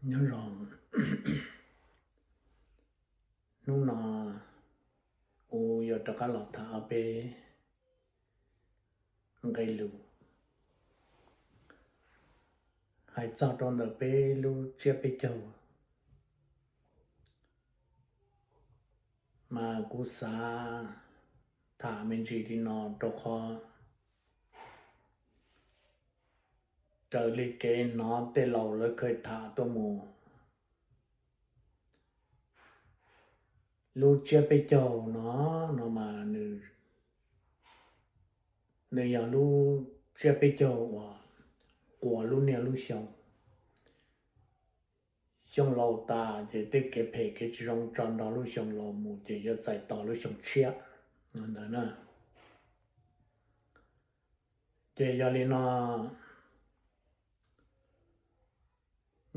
Nyob zoo, hnub no kuv yuav rov qab los tham ob peb nqe lus hais txog rau ntawm peb lub tsiab peb caug. Mas kuv xav tham me ntsis li no rau qhov raws li kev hnov tej laus lawv khaws tham tuaj mus, lub tsiab peb caug no, no mas nws, nws yog lub tsiab peb caug uas quas lub niaj lub xyoo. Xyoo laus tas ces tej kev phem kev tsis zoo tso nrog lub xyoo laus mus ces yuav txais tos lub xyoo tshiab ntawd na. Ces yog li no,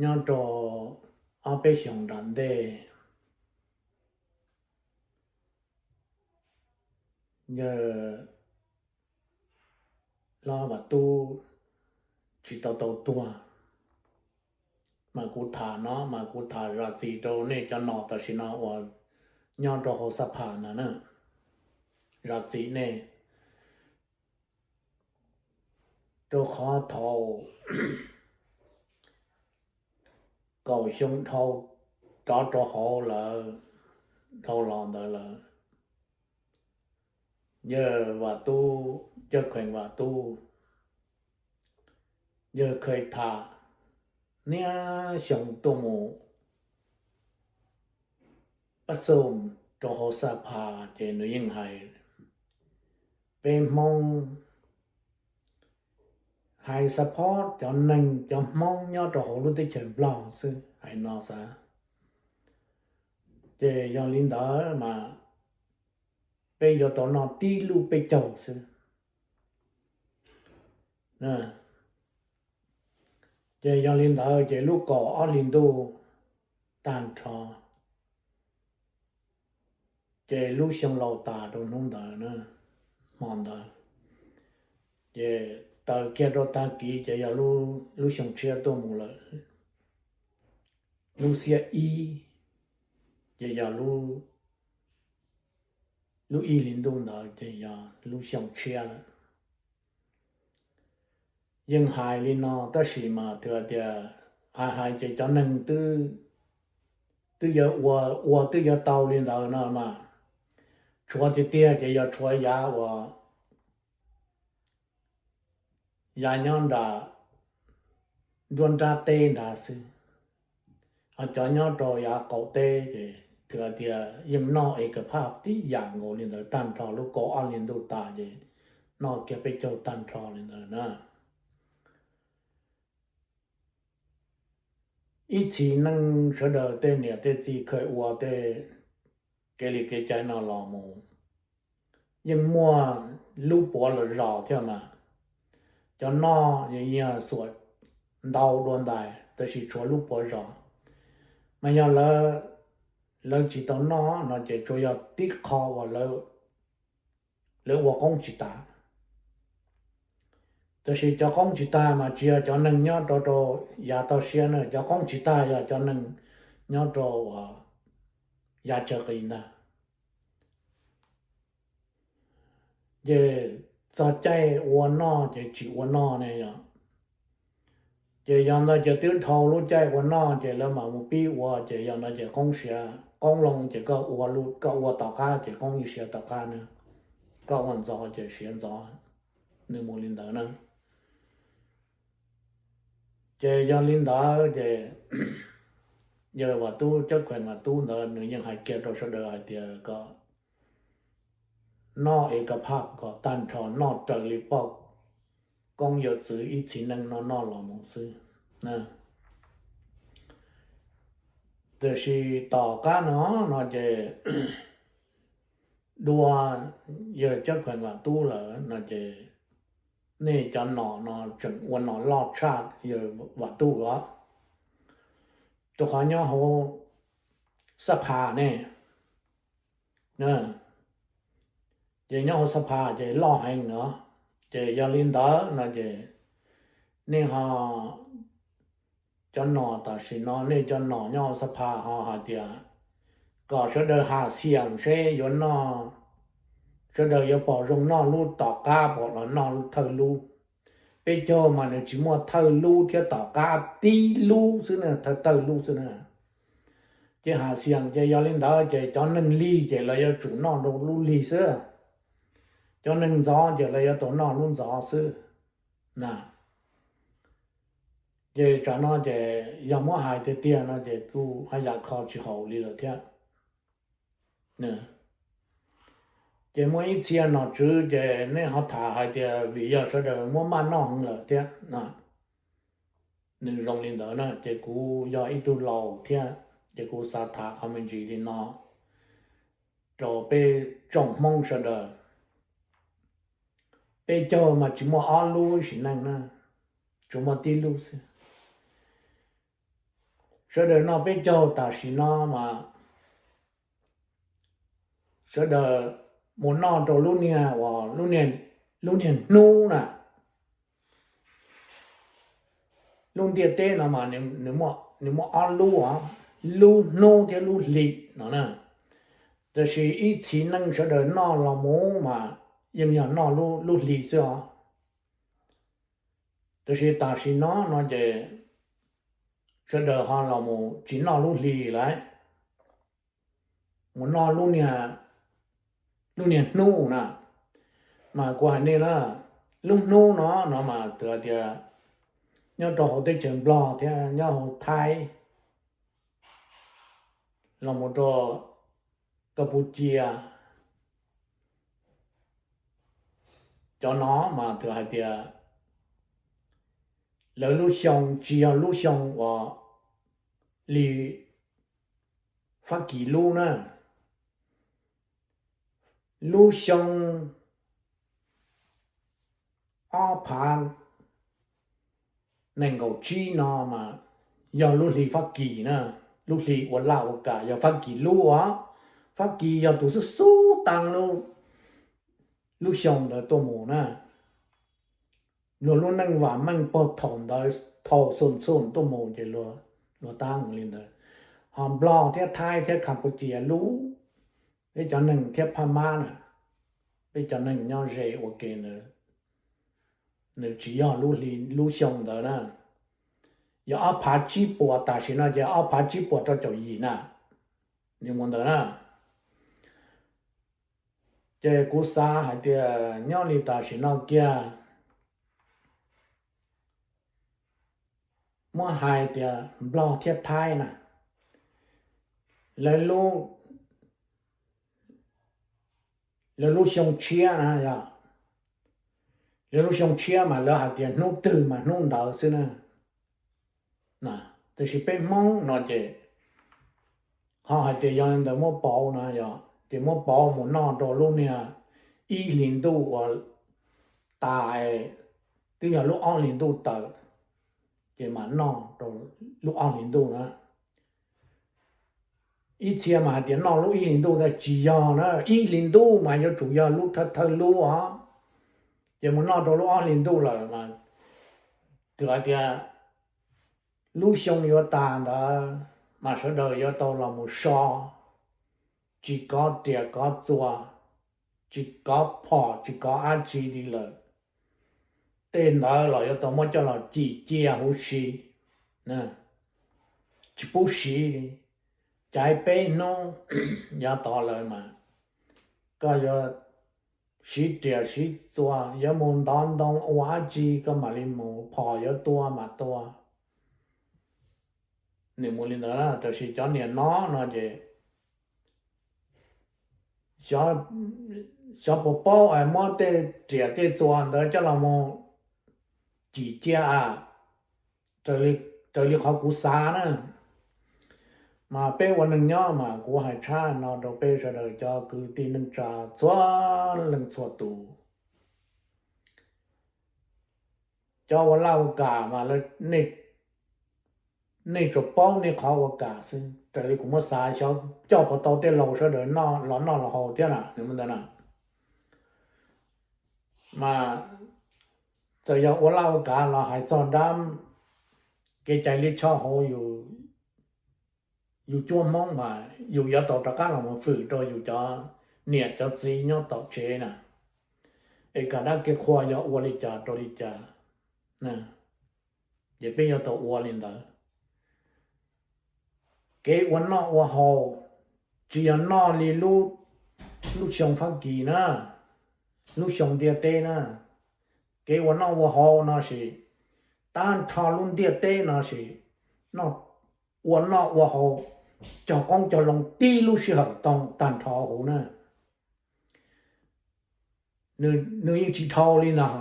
nyob rau ob peb xyoos nram ntej, yawg hlob Vam Tub tsis tau tau tuag, mas kuv tham no mas kuv tham zam txim rau nej cov nom tam sim no uas nyob rau hauv xab phas ntawd na, zam txim nej. Rau qhov thaum kaum xyoo dhau rov rau hauv lawm, dhau los ntawd lawm, yawg Vam Tub, Cawj Kheem Vam Tub, yawg khaws tham niaj xyoo tuaj mus pab xum rau hauv xab phas ces nws yeej hais, peb Hmoob hais xav phob cov neeg cov Hmoob nyob rau hauv lub teb chaws Nplog xwb hais no xav. Ces yog li ntawd mas peb yuav tau noj tib lub peb caug xwb. Ces yog li ntawd ces lub kaum ob hlis ntuj tag nrho, ces lub xyoo laus tas rau hnub ntawd na, hmo ntawd, ces taws kiag rau tag kis ces yog lub xyoo tshiab tuaj mus lawm. Lub xiab ib ces yog lub ib hlis ntuj ntawd ces yog lub xyoo tshiab lawm. Yeej hais li no tab sis mas twb tias hais hais ces cov neeg twb yuav ua, ua twb yuav tau li ntawd no mas tshuav tiag tiag ces yog tshuav yav uas yav nyob nram nruab nrab teb nrad xwb. Ho cov nyob rau yav qaum teb ces twb tias yeej noj es kav phaj tib yam nkaus li ntawd tag nrho, lub kaum ob hlis ntuj tas ces noj kiag peb caug tag nrho li ntawd na. Ib txhis neej sawv daws tej niam tej txiv khaws ua tej kev li kev cai no los mus yeej muaj lub puav los zos thiab mas. Cov noj yeej xuam ntau dua ntais tab sis tshuav lub puav zos. Mas yog lawv tsis tau noj no ces tsuas yog tib qho uas lawv ua qoob tsis tas. Tab sis cov qoob tsis tag mas tsis yog cov neeg nyob rau rau yav toj siab na, cov qoob tsis tag yog cov neeg nyob rau uas yav tsawg qis ntag. Ces txog caij ua noj ces tsis ua noj ne yom. Ces yog ntawd ces twb dhau lub caij ua noj ces lawv mam mus pib ua, ces yog ntawd ces qoob siav qoob loo ces koj ua, koj ua tom qab ces qoob ib siav tom qab na, koj ua ntxov ces siav ntxov, nws mus li ntawd na. Ces yog li ntawd ces yawg Vam Tub, Cawj Kheem Vam Tub ntawd nws yeej hais kiag rau sawv daws hais tias kom noj es kav phaj kom tag nrho, noj raws li poj koob yawm txwv ib txhis neej no noj los mus xwb. Tiam sis tom qab no no ces dua yawg Cawj Kheem Vam Tub lawm no ces nej cov nom no tseem ua nom loj tshaj yawg Vam Tub os. Rau qhov nyob hauv xab phas ne, ces nyob hauv xab phas ces loj heev os. Ces yog li ntawd no ces nej ho, cov nom tam sim no nej cov nom nyob Xab Phas ho hais tias kom sawv daws has xias seb yuav noj, sawv daws yuav pom zoo noj lub tom qab pom los noj thawj lub. Peb caug mas nws tsis muaj thawj lub thiab tom qab tib lub xwb na, thawj thawj lub xwb na. Ces has xias ces yog li ntawd ces cov neeg lig ces lawv yuav tsum noj rau lub lig xwb, cov neeg ntxov ces lawv yuav tau noj lub ntxov xwb na. Ces tsam no ces yog muab hais tiag tiag no ces kuj haj yam kho tsis haum li lawm thiab. Ces muaj ib txhia nom tswv ces nej ho tham hais tias vim yog sawv daws muab maj noj heev lawm thiab. Nws zoo li ntawd na ces kuv yog ib tug laus thiab ces kuv xav tham qhov me ntsis li no rau peb tsoom Hmoob sawv daws. Peb caug mas tsis muaj ob lub sim neej na, tsuas muaj tib lub xwb. Sawv daws noj peb caug tam sim no mas sawv daws mus noj rau lub niag uas lub niag hnub na. Lub ntiaj teb no mas nws muaj ob lub os, lub hnub thiab lub hli no na. Tab sis ib txhis neej sawv daws noj los mus mas yeej yog noj lub hli xwb os. Tab sis tam sim no no ces sawv daws ho los mus tsis noj lub hli lawm, mus noj lub niag hnub na. Mas kuv hais nej na, lub hnub no no mas twb hais tias nyob rau hauv teb chaws Nplog thiab nyob hauv Thaib los mus rau Kapucia, cov no mas twb hais tias lawv lub xyoo tsis yog lub xyoo uas li Fab Kis lub na. Lub xyoo ob phav nees nkaum tsib no mas yog lub hli Fab Kis na, lub hli ua laj ua kam yog Fab Kis lub os. Fab Kis yog tus xub xub taag lub xyoo ntawd tuaj mus na. Luag lub neej vam meej puag thaum ntawd thaum xum xum tuaj mus ces luag tab mus li ntawd. Ho Nplog thiab Thaib thiab Campuchia lub, peb cov neeg thiab Phab Mab na, peb cov neeg nyob ze ua ke ntawd, nws tsis yog lub hli lub xyoo ntawd na. Yog ob phav tsib puas, tam sim no ces ob phav tsib puas rau caum yim na, nws mus ntawd na. Ces kuv xav hais tias nyob li tam sim no kiag, muab hais tias Nplog thiab Thaib na, lawv lub, lawv lub xyoo tshiab na, yog lawv lub xyoo tshiab mas lawv hais tias hnub twg mas hnub ntawd xwb na. Tab sis peb Hmoob no ces ho hais tias yog li ntawd muab pauv na, yog ces muab pauv mus noj rau lub niag ib hlis ntuj uas tas, twb yog lub ob hlis ntuj tawm, ces mam noj rau lub ob hlis ntuj na. Ib txhia mas hais tias noj lub ib hlis ntuj ntag, tsis yog na, ib hlis ntuj mas yuav tsum yog lub thawj thawj lub os. Ces mus noj rau lub ob hlis ntuj lawm mas, twb hais tias lub xyoo yuav tas ntawd mas sawv daws yuav tau los mus so, tsis kov riam kov txuas, tsis kov phom tsis kov dab tsi li lawm. Tej ntawd los yuav tau muab coj los cim cia huv si, tsis pub siv li. Caiv peb hnub yav tod lawm mas koj yuav siv riam siv txuas, yuav mus ntov ntoo ua dab tsi koj mam li mus, phom yuav tua mam tua. Nws mus li ntawd na, tab sis cov niam no no ces xyov puas paub es muab tej riam tej txuas ntawd coj los mus cim cia a, raws li qhov kuv xav na. Mas peb ua neeg nyob mas kuv hais tshab no rau peb sawv daws cov kwv tij neej tsa txhua leej txhua tus. Cov ua laj ua kam mas nej tsuas paub nej qhov ua kam xwb, raws li kuv muab xav xyov coj puas tau tej laus sawv daws los noj los haus thiab na, nws mus ntawd na. Mas txawm yog ua laj ua kav los hais txog dab kev cai lij choj hauv yus cuab Hmoob mas yus yuav tau rov qab los mus fwm rau yus cov niam cov txiv nyob tom tsev na, es kom dab kev qhua yog ua li cas rau li cas, ces peb yuav tau ua li ntawd. Kev ua noj ua haus tsis yog noj li lub xyoo Fab Kis na, lub xyoo ntiaj teb na. Kev ua noj ua haus no sis tag nrho lub ntiaj teb no sis ua noj ua haus, cog qoob cog loo tib lub sij hawm tag nrho huv na. Nws yeej tsis dhau li ntag.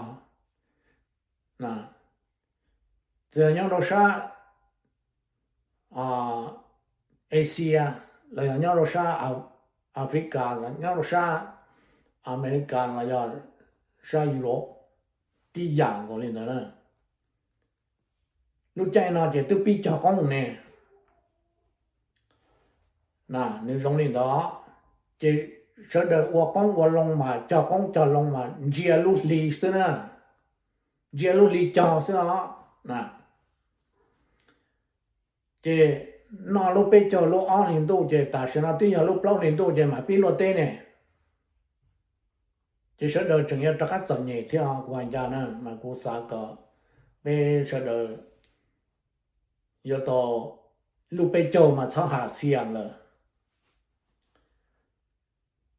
Txawm nyob rau sab Asia los yog nyob rau sab Africa los nyob rau sab America los yog sab Europe tib yam nkaus li ntawd na. Lub caij no ces twb pib cog qoob ne. Nws zoo li ntawd, ces sawv daws ua qoob ua loo mas cog qoob cog loo mas ntsia lub hli xwb na, ntsia lub hli cog xwb os. Ces noj lub peb caug lub ob hlis ntuj ces tam sim no twb yog lub plaub hlis ntuj ces mam pib luaj teb ne. Ces sawv daws tseem yuav rov qab txom nyem thiab os kuv hais ncaj na, mas kuv xav kom peb sawv daws yuav tau lub peb caug mas txhob ham xiam lawm.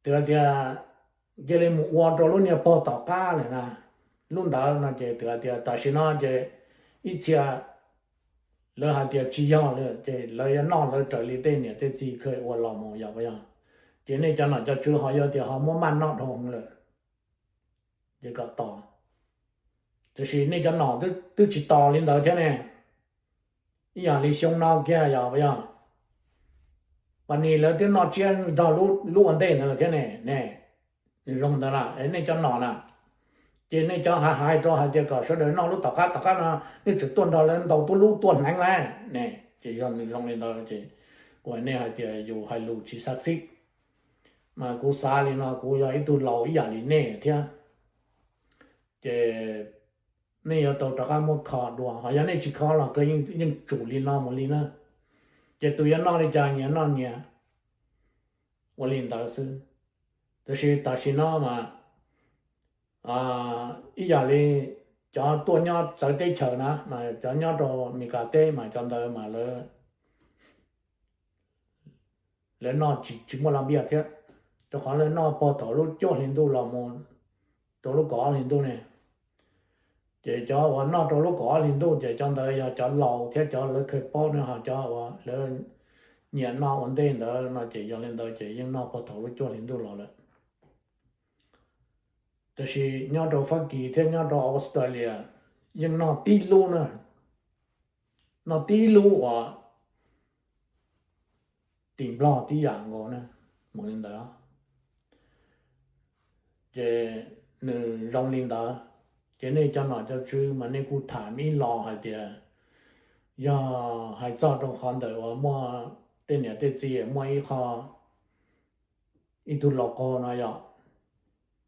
Twb tias cia li mus ua rau lub niag pog tom qab lawm na. Lub ntawd no ces twb tias tam sim no ces ib txhia lawv hais tias tsis yog lawm ces lawv yuav noj lawv raws li tej niam tej txiv kheej ua los mus yog puas yog? Ces nej cov nom cov tswv ho yuav tias ho muab maj noj dhau hwv lawm, ces kom tos. Tiam sis nej cov nom twb tsis tos li ntawd thiab ne. Ib yam li xyoo no kiag yog puas yog, Pas Nis lawv twb noj tsiab nrog lub ua ntej ntawd thiab ne. Ne, nws zoo ntawd na, nej cov nom na, ces nej cov hais hais rau hais tias kom sawv daws noj lub tom qab tom qab no, nej tseem tuaj nrog lawv ntaus tub lub tuaj hneev na. Ne, ces yog nws zoo li ntawd ces kuv hais nej hais tias yus hais lus tsis xav xib. Mas kuv xav li no, kuv yog ib tug laus ib yam li nej thiab, ces nej yuav tau rov qab muab kho dua, ho yog nej tsis kho los kawg yeej tsum li no mus li na. Ces tus yuav noj li cas nyias noj nyias ua li ntawd xwb. Tab sis tam sim no mas ib yam li cov tuaj nyob txawv teb chaws na, mas cov nyob rau Meskas teb mas cov ntawd mas lawv lawv noj tsis tsis muaj laj npiaj thiab, rau qhov lawv noj puag thaum lub cuaj hli ntuj los mus rau lub kaum ob hli ntuj ne. Ces cov uas noj rau lub kaum ob hli ntuj ces cov ntawd yog cov laus thiab cov lawv kheev paub ne, ho cov uas lawv nyiam noj ua ntej ntawd no ces yog li ntawd ces yeej noj puag thaum lub cuaj hli ntuj los lawm. Tab sis nyob rau Fab Kis thiab nyob rau Australia yeej noj tib lub na, noj tib lub uas tim Nplog tib yam nkaus na, mus li ntawd. Ces nws zoo li ntawd, ces nej cov nom cov tswv mas nej kuj tham ib los hais tias yog hais txog rau qhov ntawm uas muaj tej niam tej txiv muaj ib qho ib tug laus qaug no yog,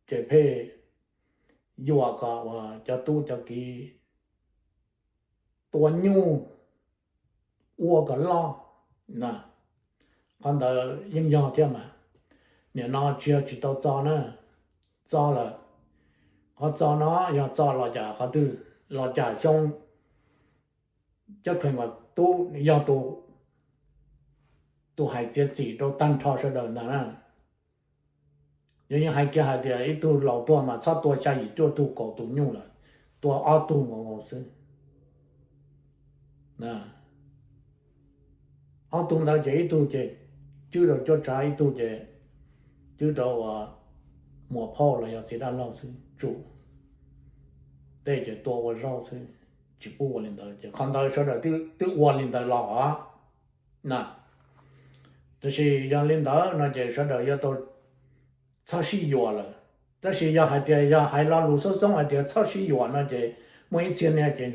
ces pheej yuam kom uas cov tub cov kiv tua nyuj ua kom loj na. Qhov ntawd yeej yog thiab mas, nim no tsis yog tsis tau txo na, txo lawm. Qhov txo no yog txo los cas qhov twg, los cas xyoo Cab Khees mas tub yog tus hais txiav txim rau tag nrho sawv daws ntag na. Yog yeej hais kiag hais tias ib tug laus tuag mas txhob tua xya yim cuaj tug kaum tus nyuj lawm, tua ob tug nkaus nkaus xwb. Ob tug ntawd ces ib tug ces cwb rau cuab tsav, ib tug ces cwb rau uas muam phauj los yog txiv dab laug xwb, tsum tej ces tua ua zaub xwb, tsis pub ua li ntawd. Ces qhov ntawd sawv daws twb ua li ntawd los os na. Tab sis yog li ntawd no ces sawv daws yuav tau txhob sib yuam lawm. Tab sis yog hais tias yog hais lo lus xoob xoob hais tias txhob sib yuam no ces muaj ib txhia niag ces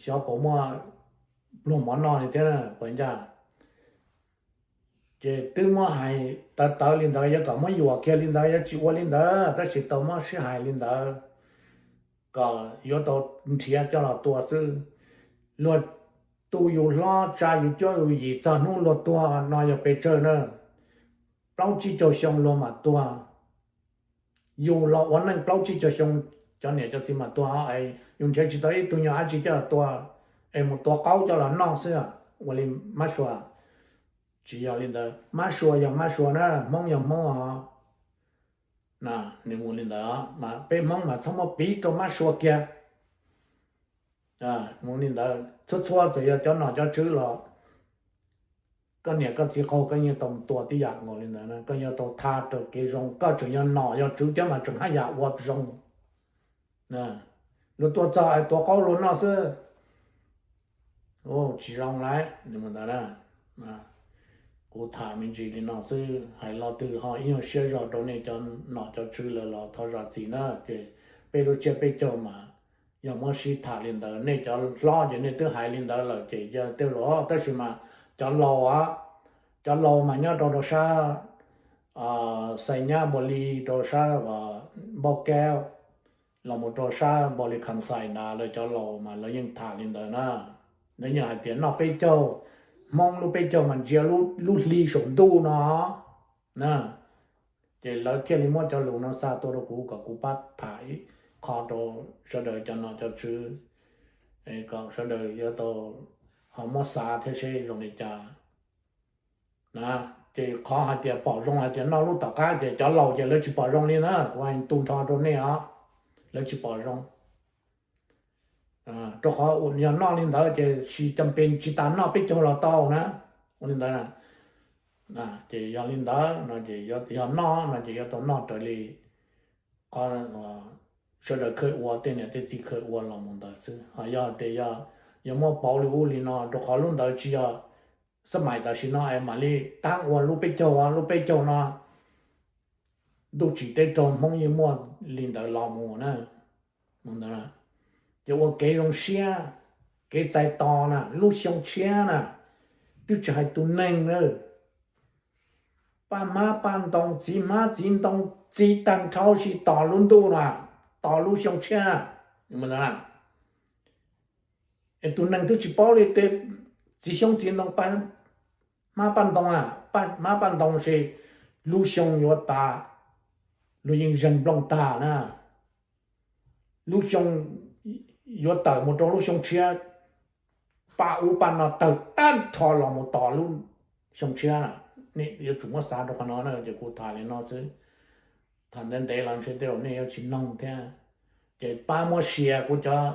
xyov puas muaj pluag mov noj li thiab puas ncaj. Ces twb muab hais tawv tawv li ntawd, yuav kom muab yuam kiag li ntawd yuav tsis ua li ntawd, tab sis tau muab sib hais li ntawd kom yuav tau nrhiav coj los tua xwb. Luag tu yus hlob tsa yus cuab yus yim txog hnub luag tuag no yog pes tsawg na? Plaub tsib caug xyoo luag mam tuag. Yus los ua neej plaub tsib caug xyoo, cov niam cov txiv mam tuag, yus nrhiav tsis tau ib tug nyuag dab tsi coj los tua, es mus tua qaub coj los noj xwb. Ua li mab sua, tsis yog li ntawd. Mab sua yog mab sua na, hmoob yog hmoob os. Nws mus li ntawd, peb hmoob mas txhob muab piv rau mab sua kiag. Mus li ntawd, txhua txhua txawm yog cov nom cov tswv los, koj niam koj txiv qaug koj yeej tau mus tua tib yam nkaus li ntawd. Koj yuav tau tha raws kev zoo, koj tseem yog nom yog tswv thiab mas tseem haj yam ua zoo. Luag tuaj txog es tua qaub luag noj xwb, tsis zoo lawm. Kuv tham me ntsis li no xwb, hais lo twg ho ib nyuag siab zog rau nej cov nom cov tswv lawm los thov zam txim na. Ces peb lub tsiab peb caug mas yog muab sib tham li ntawd, nej cov hlob ces nej twb hais li ntawd lawm ces yog tej zaum, tab sis mas cov laus, cov laus mas nyob rau rau sab Xais Nyab Npau Lis, rau sab Npauj Kaub, los mus rau sab Npau Lis Kham Xais ntawd, lawv cov laus mas lawv yeej tham li ntawd na. Lawv yeej hais tias noj peb caug, hmoob lub peb caug mas ntsia lub hli saum ntuj no na. Ces lawv thiaj li muab cov lus no xa tuaj rau kuv kom kuv pab tham ib qho rau sawv daws cov nom cov tswv, kom sawv daws yuav tau ho muab xav thiab seb zoo li cas. Ces qhov hais tias pom zoo hais tias noj lub tom qab ces cov laus ces lawv tsis pom zoo li na, kuv hais tu nrho rau nej os, lawv tsis pom zoo. Rau qhov yog noj li ntawd ces tsis cam pes tsis tas noj peb caug los tau na. Ua li ntawd, ces yog li ntawd no ces yog noj no ces yuav tau noj raws li qhov sawv daws khawj ua, tej niam tej txiv khawj ua los mus ntawd xwb. Ho yog tias yog, yog muab pauv li ub li no, rau qhov lub ntawd tsis yog xab mais tam sim no es mam li tab ua lub peb caug, lub peb caug no ntuj tsim teb raug hmoob yeej muaj li ntawd los mus na. Ces ua kev zoo siab, kev txais tos na, lub xyoo tshiab na, twb tsis hais tus neeg na, paj hmab paj ntoo, txiv hmab txiv ntoo, txiv tag nrho sis tos lub ntuj na, tos lub xyoo tshiab. Es tus neeg twb tsis paub li tej txiv xyoob txiv ntoo, hmab paj ntoo, paj hmab paj ntoo sis lub xyoo yuav tas, luag yeej zeeg nplooj tag na. Lub xyoo yuav tawm mus rau lub xyoo tshiab, paj ub paj no tawg tag nrho los mus tos lub xyoo tshiab. Nej yuav tsum muab xav rau qhov no na, ces kuv tham li no xwb. Tham ntev ntev los ntshe tej zaum nej yuav tsis mloog thiab. Ces pab muab share kuv cov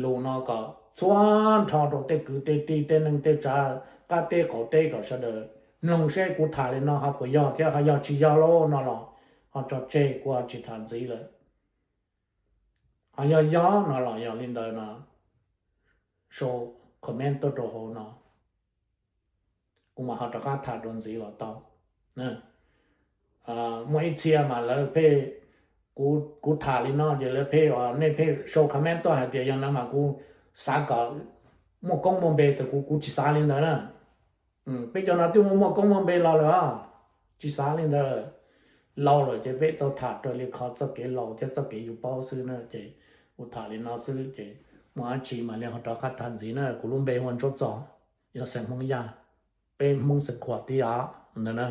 lus no kom txhua nrho rau tej kwv tej tij tej neej tej tsav qab teb qaum teb kom sawv daws mloog seb kuv tham li no ho puas yog thiab ho yog tsis yog lauj no los ho tso tseg, kuv ho tsis tham ntxiv lawm. Ho yog yog no los yog li ntawd no, sau comment tuaj rau hauv no, kuv mam ho rov qab tham dua ntxiv los tau. Muaj ib txhia mas lawv pheej, kuv tham li no ces lawv pheej, nej pheej sau comment tuaj hais tias yog no mas kuv xav kom muaj koob muaj npe, tab kuv kuv tsis xav li ntawd na. Peb cov no twb muaj muaj koob muaj npe los lawm os, tsis xav li ntawd. Laus lawm ces peb tau tham raws li qhov txoj kev laus thiab txoj kev yus paub xwb na. Ces kuv tham li no xwb ces muaj dab tsi mam li ho rov qab tham ntxiv na. Kuv lub npe hu ua Ntsuab Txos, yog xeem Hmoob Yaj, peb Hmoob Xeev Khuam tib os ntawd na.